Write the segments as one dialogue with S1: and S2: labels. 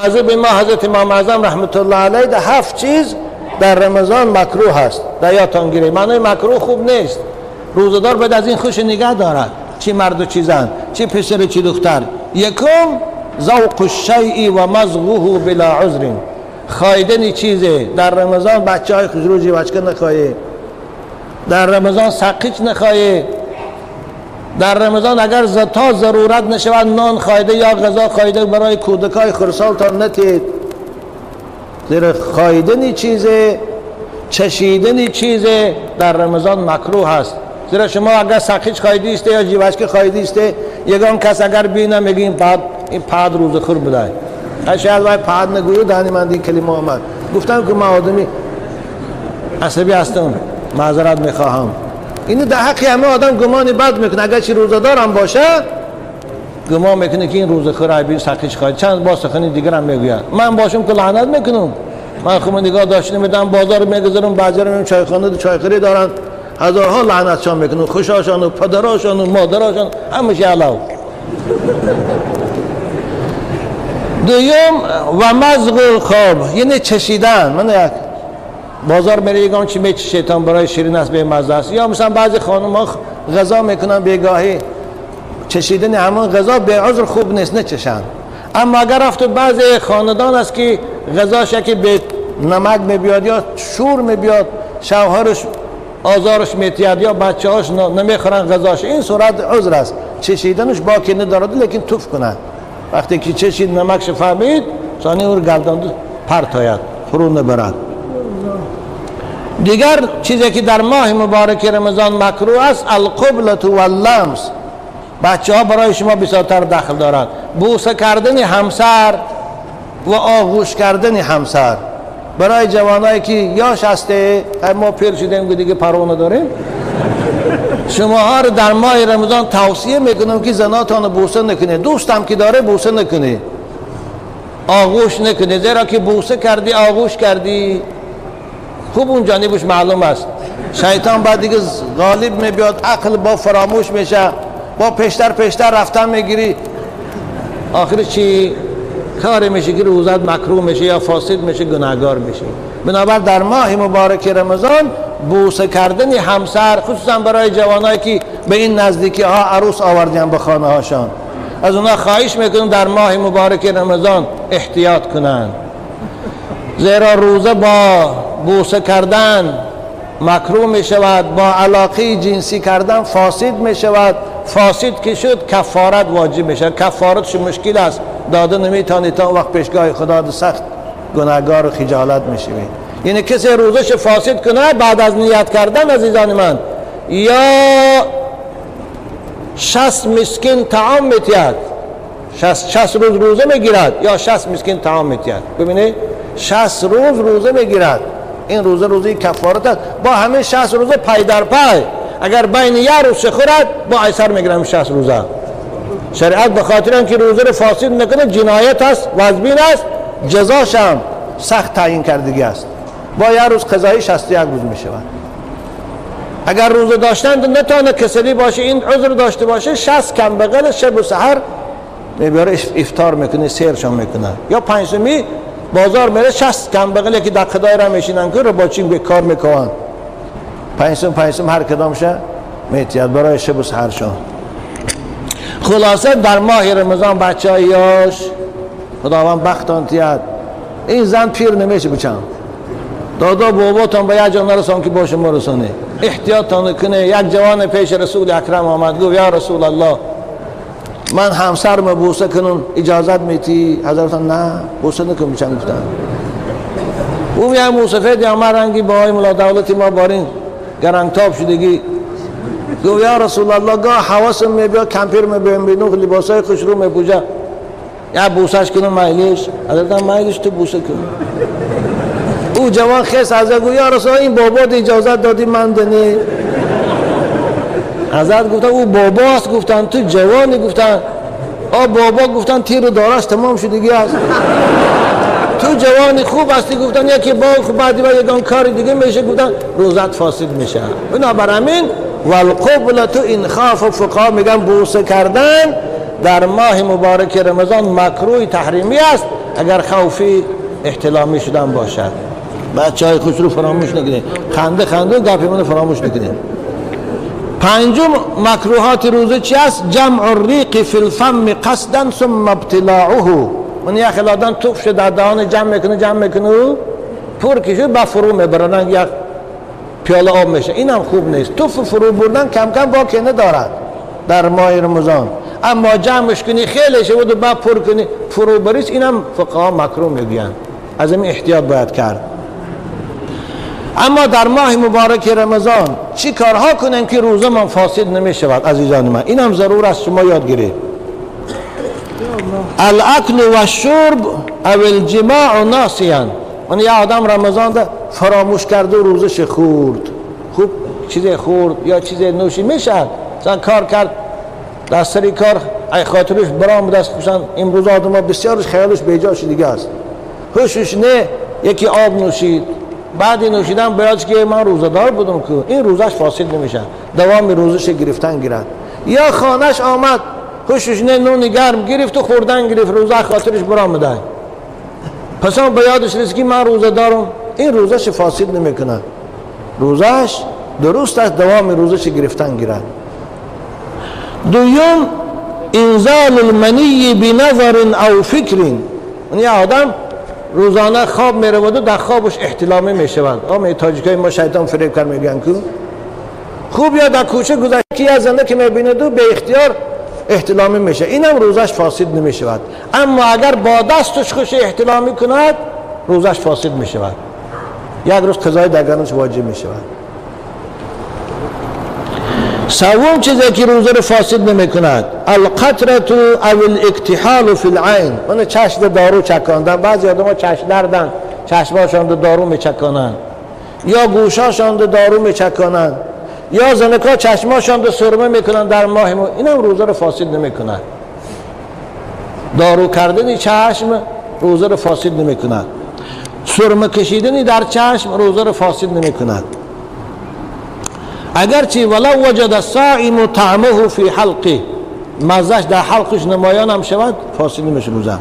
S1: مذهب ما حضرت امام اعظم رحمت الله علیه ده هفت چیز در رمضان مکروه هست. در یادتان گیرید معنای مکروه خوب نیست. روزه‌دار باید از این خوش نگه دارد، چی مرد و چی زن، چی پسر و چی دختر. یکم ذوق الشیء و مضغه بلا عذر، خایدن چیزه در رمضان. بچه های خوشرو جیوچکه نخواهی، در رمضان سقیچ نخواهی، در رمضان اگر تا ضرورت نشود نان خایده یا غذا خایده برای کودکای خرسالتان نتید. زیرا خایدن چیزه، چشیدن چیزه در رمضان مکروه هست. زیرا شما اگر سقیچ خایده است یا جیوچکه خایده است، یگان کس اگر بینه میگه این پاد، این پاد روزه خور بوده. شاید وای پاد نگویو دهنی من این کلمه آمد. گفتم که من آدمی عصبی هستم، معذرت میخواهم. اینو در حق همه آدم گمان بد میکنه، اگر چی روزه‌دار هم باشه گمان میکنه که این روزه خور عیبی سقیچ خواهد. چند با سخنی دیگر هم میگوید. من باشم که لعنت میکنم. من خود نگاه داشته میدم، بازار میگذارم، بعضی رو میبینم چایخانه و چایخوری دارن، هزارها لعنتشان میکنم، خوشاشان و پدراشان و مادراشان، همش علاو. دوم و مضغ خواب، یعنی چشیدن. من یک بازار میره یگان چی میچشه، شیطان برای شیرین است، به مزه است. یا مثلا بعضی خانم ها غذا میکنن بیگاهی، چشیدن همون غذا به عذر خوب نیست، نچشن. اما اگر رفت بعضی خاندان است که غذاش که به نمک میبیاد یا شور میبیاد، شوهرش آزارش میتید یا بچه هاش نمیخورن غذاش، این صورت عذر است، چشیدنش باکی ندارد، لیکن توف کنن. وقتی که چشید نمکش فهمید، ثانی او گردان پرت آید، فرو نبرد. دیگر چیزی که در ماه مبارک رمضان مکروه است، القبلة واللمس. بچه ها برای شما بسیارتر دخل دارند. بوسه کردن همسر و آغوش کردن همسر برای جوانایی که یاش هسته، ما پیر شدیم که دیگه پروا نداریم. شماها رو در ماه رمضان توصیه میکنم که زناتان رو بوسه نکنید، دوستم که داره بوسه نکنید، آغوش نکنید، زیرا که بوسه کردی آغوش کردی، خوب اون جانبش معلوم است. شیطان بعد دیگه غالب میبیاد، عقل با فراموش میشه، با پیشتر پیشتر رفتن میگیری، آخر چی کار میشه که روزت مکروه میشه یا فاسد میشه، گناهگار میشه. بنابر در ماه مبارک رمضان بوسه کردن همسر، خصوصا برای جوانایی که به این نزدیکی ها عروس آوردن به خانه هاشان، از اونا خواهش میکنم در ماه مبارک رمضان احتیاط کنند، زیرا روزه با بوسه کردن مکروه می شود، با علاقه جنسی کردن فاسد می شود. فاسد که شد کفارت واجب می شود. کفارتش مشکل است، داده نمیتونی تا وقت پیشگاه خدا سخت گناهگار و خجالت می شوی. یعنی کسی روزش فاسد کنه بعد از نیت کردن، عزیزان من، یا 60 مسکین طعام میتید، 60 روز روزه میگیرد یا 60 مسکین طعام میتید. ببینید 60 روز روزه میگیرد، این روزه روزه کفارت است. با همه 60 روزه پای در پای، اگر بین یک روز خورد با ایسر میگیرم 60 روزه. شریعت به خاطر اینکه روزه رو فاسد نکنه جنایت است، وزبین است، جزاش هم سخت تعیین کردگی است. با یک روز قضایی 61 روز میشود. اگر روزه داشتن نتانه کسلی باشه، این عذر داشته باشه، 60 کم بغل شب و سحر میبره افطار میکنه، سیرشان میکنه. یا پنجمی بازار میره 60 کم بغل یکی در خدای را میشینن که رو با چین به کار میکنن، پنجم هر کدامشه میتید برای شب و سحرشان. خلاصه در ماه رمضان بچه های یاش خداوند بختان تید، این زن پیر نمیشه بچم، دادا باباتان به یک جا نرسان که باشه ما رسانه، احتیاطتان کنه. یک جوان پیش رسول اکرم آمد، گفت یا رسول الله من همسرم بوسه کنم اجازت میتی؟ حضرت نه بوسه نکن بچم. گفتن او یه موسفید یا من رنگی با های ملا دولتی ما بارین گرنگتاب شدگی. گفت یا رسول الله گاه حواسم میبیا، کمپیر میبیم بینو لباسای خوش رو میپوشه، یا بوسهش کنم میلیش؟ حضرت میلیش تو بوسه کن. او جوان خیس از گفت یا رسول الله این بابا اجازت دادی من دنی؟ حضرت گفتن او باباست، گفتن تو جوانی، گفتن آ بابا، گفتن تیر دارش تمام شدگی است، تو جوانی خوب هستی، گفتن یکی با خوب بعدی و یکان کار دیگه میشه، گفتن روزت فاسد میشه. بنابراین والقبلة این خاف و فقها میگن بوسه کردن در ماه مبارک رمضان مکروه تحریمی است. اگر خوفی احتلامی شدن باشد. بچه های خوش رو فراموش نکنید، خنده خنده گپی منو فراموش نکنید. پنجم مکروهات روزه چی است؟ جمع الریق فی الفم قصدا ثم ابتلاعه. من یک آدم توفش در دهان جمع میکنه جمع میکنه و پر کشه با فرو میبرن، یک پیاله آب میشه. اینم خوب نیست. توف فرو بردن کم کم باکی ندارد در ماه رمضان، اما جمعش کنی خیلی شود و بعد پر کنی فرو بریس، اینم فقها مکروه میگن. از این احتیاط باید کرد. اما در ماه مبارک رمضان چی کارها کنیم که روزه من فاسد نمی شود؟ عزیزان من اینم ضرور است شما یاد گیرید. الاکل و الشرب او الجماع ناسیا. من یه آدم رمضان ده فراموش کرده و روزش خورد، خوب چیز خورد یا چیز نوشی میشه، مثلا کار کرد در سری کار ای خاطرش برام دست خوشن. امروز آدم ها بسیارش خیالش بیجاش دیگه است، هوشش نه، یکی آب نوشید، بعد نوشیدن بیاد که من روزه‌دار بودم که این روزش فاسد نمیشه، دوام روزش گرفتن گیرد. یا خانش آمد هوشش نه، نون گرم گرفت و خوردن گرفت، روزه خاطرش برآمده، پس هم به یادش رسید که من روزه دارم، این روزش فاسد نمیکنه، روزش درست است، دوام روزش گرفتن گیرد. دوم انزال المنی بنظر او فکر. یعنی آدم روزانه خواب میرود و در خوابش احتلامی میشود. آمه تاجیکای ما شیطان فریب کر میگن که خوب، یا در کوچه گذشته از زنده که میبیند و به اختیار احتلامی میشه، اینم روزش فاسد نمیشود. اما اگر با دستش خوش احتلامی کند روزش فاسد میشود، یک روز قضای دگرنش واجب میشود. سوم چیزی که روزه رو فاسد نمیکند القطره او الاکتحال فی العین. من چشم دارو چکاندن، بعضی آدم‌ها چشم دردن، چشماشان دارو میچکانند، یا گوشاشان دارو میچکانند، یا زنکا چشماشان رو سرمه میکنن در ماه مو، اینم روزه رو فاسد نمیکند. دارو کردن چشم روزه رو فاسد نمیکند، سرمه کشیدن در چشم روزه رو فاسد نمیکند. اگرچه ولو وجد الصائم طعمه فی حلقه، مزهش در حلقش نمایان هم شود فاسد نمیشه روزه.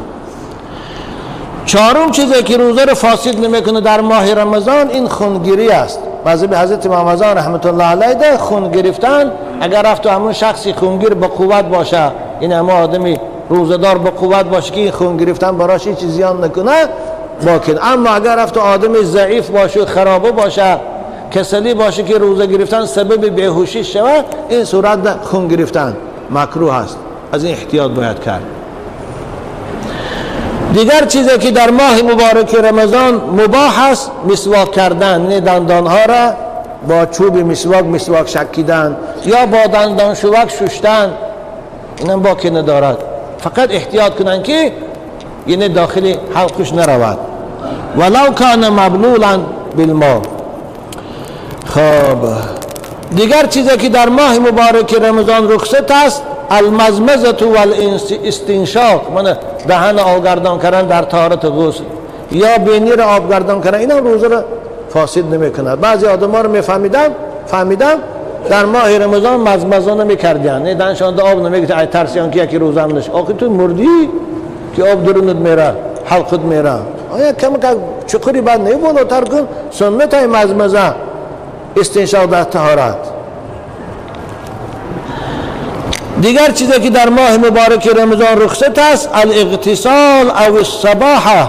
S1: چهارم چیزی که روزه رو فاسد نمیکنه در ماه رمضان این خونگیری است. مذهب حضرت امام رضا رحمت الله علیه ده خون گرفتن، اگر رفت و همون شخصی خونگیر با قوت باشه، این همه آدمی روزه‌دار با قوت باشه که این خون گرفتن براش هیچ زیان نکنه باکن. اما اگر رفت و آدمی ضعیف باشه، خرابه باشه، کسلی باشه که روزه گرفتن سبب بیهوشی شود، این صورت خون گرفتن مکروه است. از این احتیاط باید کرد. دیگر چیزی که در ماه مبارک رمضان مباح است مسواک کردن، یعنی دندانها را با چوب مسواک مسواک شکیدن یا با دندان شوک ششتن، اینم باکی ندارد. فقط احتیاط کنن که یعنی داخل حلقش نرود. ولو کان مبلولا بالماء. خب دیگر چیزی که در ماه مبارک رمضان رخصت است المزمزه والاستنشاق، من دهن آبگردان کردن در طهارت غسل یا بینی را آبگردان کردن، اینا روزه را فاسد نمیکند. بعضی آدم‌ها رو میفهمیدم فهمیدم در ماه رمضان مزمزه نمیکردن، نه دهنشان آب نمیگرفت، ای ترسیان که یکی روزه هم نشه. آخه تو مردی که آب درونت میره، حلقت میره، آیا کم کم چقری بعد نه بالاتر کن. سنت های مزمزه استنشاق در طهارت. دیگر چیزی که در ماه مبارک رمضان رخصت است الاغتسال او السباحه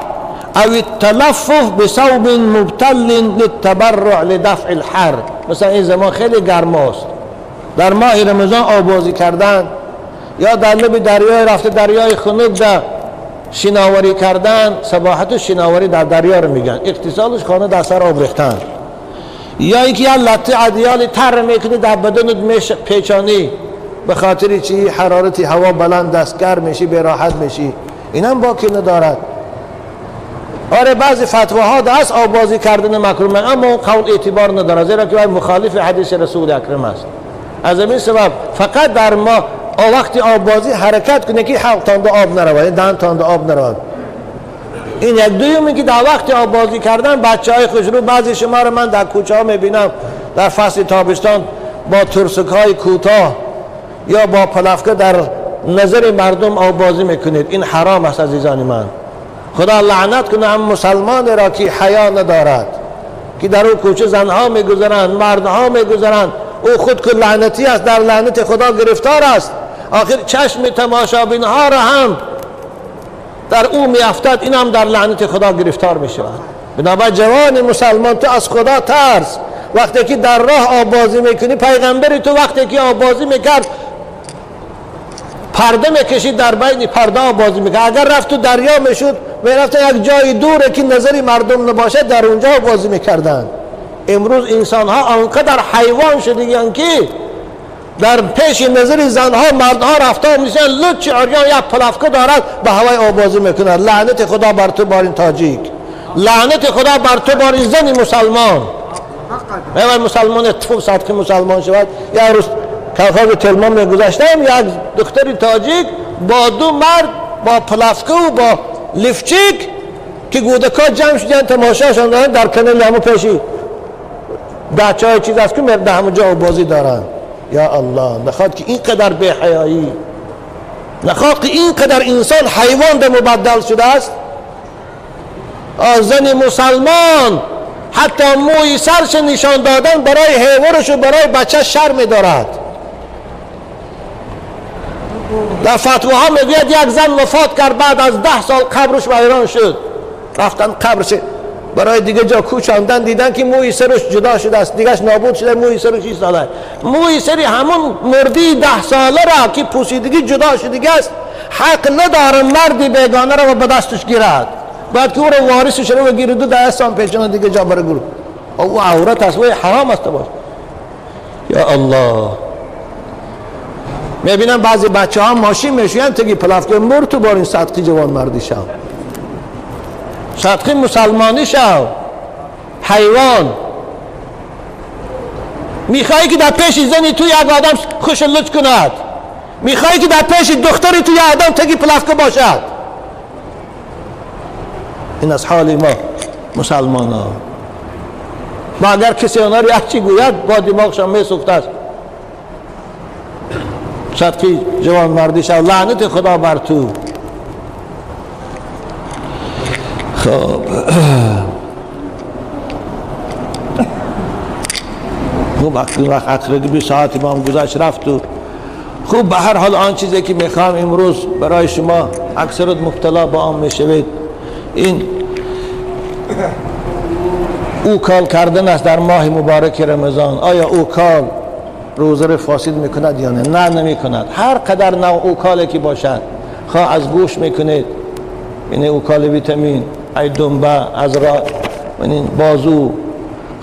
S1: او التلفف بثوب مبتل للتبرع لدفع الحر. مثلا این زمان خیلی گرم است، در ماه رمضان آبازی کردن یا در لب دریای رفته دریای خنک در شناوری کردن، سباحت و شناوری در دریا رو میگن، اغتسالش خانه در سر آب ریختن، یا اینکه یه لطه ادیال تر میکنی در بدنت پیچانی به خاطر چی حرارت هوا بلند است، گرم میشی، به راحت میشی، اینم باکی ندارد. آره بعضی فتواها هست آبازی کردن مکروه، اما اون قول اعتبار نداره، زیرا که مخالف حدیث رسول اکرم است. از این سبب فقط در ما وقتی آبازی حرکت کنه که حلق تانده آب نرود، دهن تانده آب نرود. این یک. دوم اینکه در وقت آبازی کردن بچه های خوشرو، بعضی شما رو من در کوچه ها میبینم در فصل تابستان با ترسک های کوتاه یا با پلفکه در نظر مردم آبازی میکنید، این حرام است عزیزان من. خدا لعنت کنه هم مسلمان را که حیا ندارد، که در او کوچه زنها میگذرند، مردها میگذرند، او خود که لعنتی است، در لعنت خدا گرفتار است. آخر چشم تماشابین ها را هم در او میافتد، این هم در لعنت خدا گرفتار میشود. بنابر جوان مسلمان تو از خدا ترس. وقتی که در راه آبازی میکنی، پیغمبری تو وقتی که آبازی میکرد پرده میکشید، در بین پرده آبازی میکرد. اگر رفت تو دریا میشد، میرفت یک جای دوره که نظری مردم نباشد، در اونجا آبازی میکردن. امروز انسان ها آنقدر حیوان شدگیان که در پیش نظر زنها مردها رفتار میشن، لچ عریان یک پلافکه دارد به هوای آبازی میکند. لعنت خدا بر تو بارین تاجیک، لعنت خدا بر تو بارین زن مسلمان. میوای مسلمان تفو صدقه مسلمان شود. یک روز کلخاز تلمان میگذشتم، یک دختر تاجیک با دو مرد با پلافکه و با لیفچیک که گودکا جمع شدن تماشاشان دارن در کنار همو پیشی بچه های چیز است که مرد همونجا بازی دارن. یا الله، نخواد که اینقدر بی حیایی، نخواد که اینقدر انسان حیوان به مبدل شده است. زن مسلمان حتی موی سرش نشان دادن برای حیوانش و برای بچه شرم دارد. در فتواها میگوید یک زن وفات کرد، بعد از 10 سال قبرش ویران شد. رفتن قبرش برای دیگه جا کوچاندن، دیدن که موی سرش جدا شده است، دیگهش نابود شده، موی سرش 6 ساله. موی سری همون مردی 10 ساله را که پوسیدگی جدا شدگی است، حق نداره مردی بیگانه را به دستش گیرد. بعد که او را وارثش رو گیرد و دستان پیچانه دیگه جا برای گروه. او عورت است و حرام است باش. یا الله، میبینم بعضی بچه ها ماشین میشوین تگی پلافکه مر تو بارین صدقی جوان مردی شو، صدقی مسلمانی شو. حیوان میخوایی که در پیش زنی تو یک آدم خوش لچ کند، میخوایی که در پیش دختری تو یک آدم تگی پلافکه باشد. این از حال ما مسلمان ها. ما اگر کسی آنها را یک چی گوید با دماغشان میسوخت است. صدقی جوان مردی شو، لعنت خدا بر تو. خب خوب وقت عقربی ساعت ما هم گذشت رفت و خوب به هر حال آن چیزی که میخوام امروز برای شما اکثرت مبتلا با آن میشوید، این اوکال کردن است در ماه مبارک رمضان. آیا اوکال روزه رو فاسد میکند یا نه؟ نه، نمیکند. هر قدر نوع اوکالی که باشد، خواه از گوش میکنید، یعنی اوکال ویتامین، ای دنبه، از را بازو،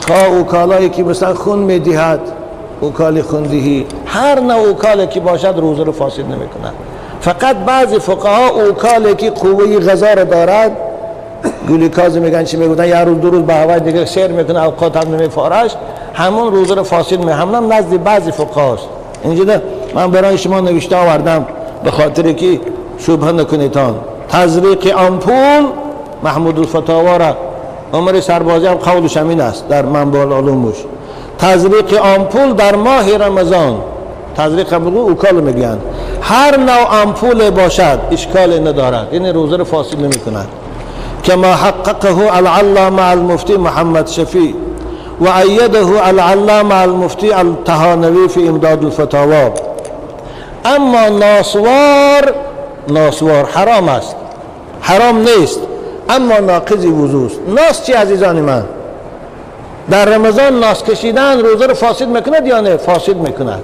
S1: خواه اوکالایی که مثلا خون میدهد، اوکال خوندهی، هر نوع اوکالی که باشد روزه رو فاسد نمیکند. فقط بعضی فقها اوکالی که قوه غذا رو دارد، گلوکاز میگن چی میگن، یه روز دو روز به هوای دیگه سیر میکنه، اوقات هم نمیفارش، همون روزه رو فاسد می، همون نزد بعضی فقهاست. اینجا من برای شما نوشته آوردم به خاطر که شبهه نکنیدتان. تزریق آمپول، محمود الفتاوا را عمر سربازی هم قولش همین است در منبع العلومش. تزریق آمپول در ماه رمضان، تزریق آمپول اوکال میگن، هر نوع آمپول باشد اشکال ندارد، یعنی روزه رو فاسد نمیکند. كما حققه العلامة المفتي محمد شفيع وأيده العلامة المفتي الطهانوي في إمداد الفتاوى. اما ناسوار، ناسوار حرام است، حرام نیست، اما ناقض وضو است. ناس چی عزیزان من؟ در رمضان ناس کشیدن روزه رو فاسد میکند یا نه؟ فاسد میکند،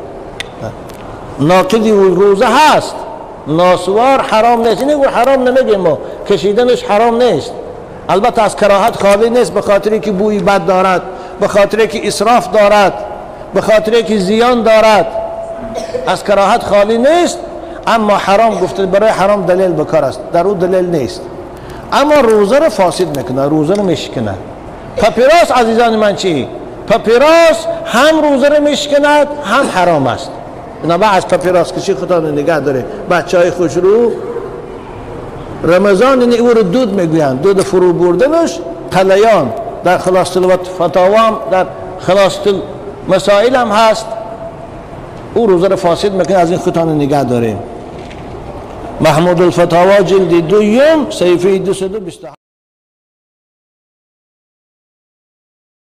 S1: ناقض روزه هست. ناسوار حرام نیست، اینه حرام نمیگیم ما، کشیدنش حرام نیست، البته از کراهت خالی نیست، به خاطری که بوی بد دارد، به خاطری که اسراف دارد، به خاطری که زیان دارد، از کراهت خالی نیست، اما حرام گفته برای حرام دلیل بکار است، در او دلیل نیست. اما روزه رو فاسد میکنه، روزه رو میشکنه. پاپیروس عزیزان من چی؟ پاپیروس هم روزه رو میشکند هم حرام است. بنابراین از پاپیروس کشی خدا نگه داره بچه های خوش رو. رمضان این او رو دود میگویند، دود فرو بردنش قلیان در خلاص الفتاوا، در خلاص مسائل هم هست، او روزه رو فاسد میکنه، از این خودتان نگه داریم. Маҳмуд алфатаво, ҷилди дуюм, саҳифаи 227.